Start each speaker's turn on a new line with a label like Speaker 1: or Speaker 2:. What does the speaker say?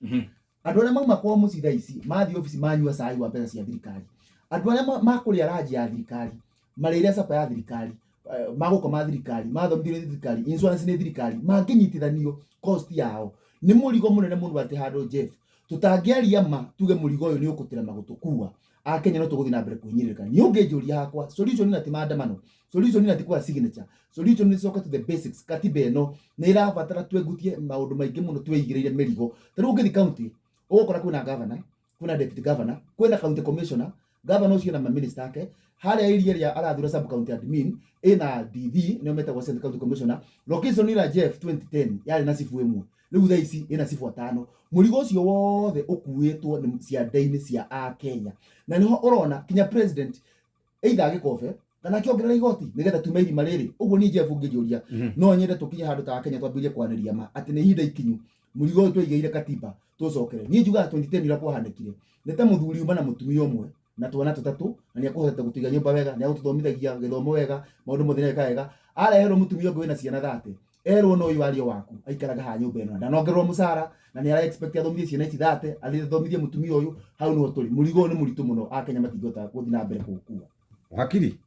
Speaker 1: Andũ arĩa mauma kwao mũciĩ thaa ici mathiĩ obici manyua cai wa mbeca cia thirikari, andũ arĩa makũrĩa ranji ya thirikari, marĩre capa ya thirikari, magũkoma thirikari, mathomithio nĩ thirikari, insurance nĩ thirikari, mangĩnyitithanio cost yao nĩ mũrigo mũnene mũno atĩ handũ Jeff tũtangĩaria ma tuge mũrigo ũyũ nĩ ũkũtũrema gũtũkua. Akenya no tũgũthiĩ na mbere kũhinyĩrĩrĩka. Niĩ ũngĩnjũria hakwa, solution na ti maandamano, solution na ti kuoya signature, solution nĩ coke to the basics. Katiba ĩno nĩ ĩrabatara twengutie maũndũ maingĩ mũno twĩigĩrĩire mĩrigo. Ta rĩu ũngĩthiĩ county ũgũkora kwĩna governor, kwĩna deputy governor, kwĩna county commissioner, governor ũcio na maminista ake, harĩa area ĩrĩa arathura sub county admin ĩna DD nĩo metagwo assistant county commissioner. Location ĩrĩa Jeff 2010 yarĩ na cibu ĩmwe, rĩu thaa ici ĩna cibu atano. Mũrigo ũcio wothe ũkuĩtwo nĩ ciande-inĩ cia Akenya, na nĩho ũrona kinya president either agĩkobe kana akĩongerera igoti nĩgetha tume irima rĩrĩ. Ũguo niĩ Jeff ũngĩnjũria, no nyende tũkinye handũ ta Akenya twambĩrĩrie kwanĩria ma atĩ nĩ ihinda ikinyu mũrigo ũyũ twaigĩire katiba tũcokere. Niĩ njugaga 2010 ũrĩa kwahanĩkire nĩ ta mũthuri uma na mũtumia ũmwe na twana tũtatũ, na nĩ ekũhotete gũtũiga nyũmba wega, nĩ agũtũthomithagia gĩthomo wega, maũndũ mothe nĩ areka wega. Areherwo mũtumia ũngĩ wĩna ciana 30, erwo no ũyũ ario waku aikaraga haha nyũmba ĩno, na ndanongererwo mũcara, na nĩ ara expect athomithie ciana ici 30, athomithie mũtumia ũyũ. Hau nĩho tũrĩ. Mũrigo ũyũ nĩ mũritũ mũno, Akenya matingĩhota gũthiĩ na mbere kũũkua.
Speaker 2: Wakiri.